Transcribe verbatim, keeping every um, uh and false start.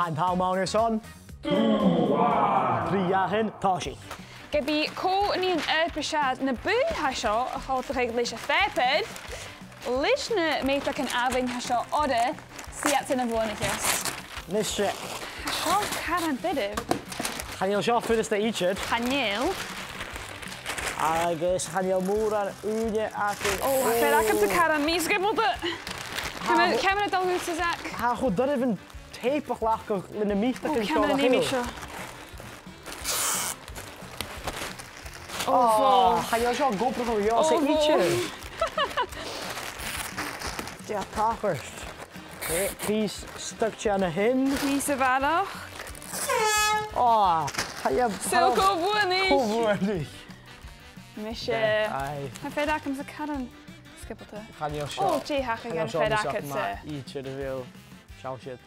An t-àm ann airson? Dùbhlan. Trì, dhà, aon, tòisich. Ge bith cò nì an fharpais, na bùth tha seo a chòrdadh leis a' phàipear, leis na meudaichean àmhainn tha seo orra, 's iadsan a bhuannaicheas. Nis, eh, tha seo caran doirbh. Chan eil seo furasta idir. Chan eil. Agus chan eil mòran ùine againn. Ò, tha fear agamsa caran mì-sgiobalta. Ciamar, ciamar a tha thu, Zach? Tha e cho doirbh an teip a chleachdadh le na meudaichean seo. Ò, ciamar a nì mi seo? Ò, bhò. Chan eil seo ag obrachadh gu math. Ò, bhò. Dè tha tachairt? Eh, pìos stuck dhan a shin. Pìos a bharrachd. Ò, chan eil... So, cò bhuannaich? Cò bhuannaich? Mise. Aye. Tha fear agamsa caran sgiobalta. Chan eil seo. Ò, dè thachair dhan fhear agadsa? Chan eil seo math idir, a bheil. Seall siud.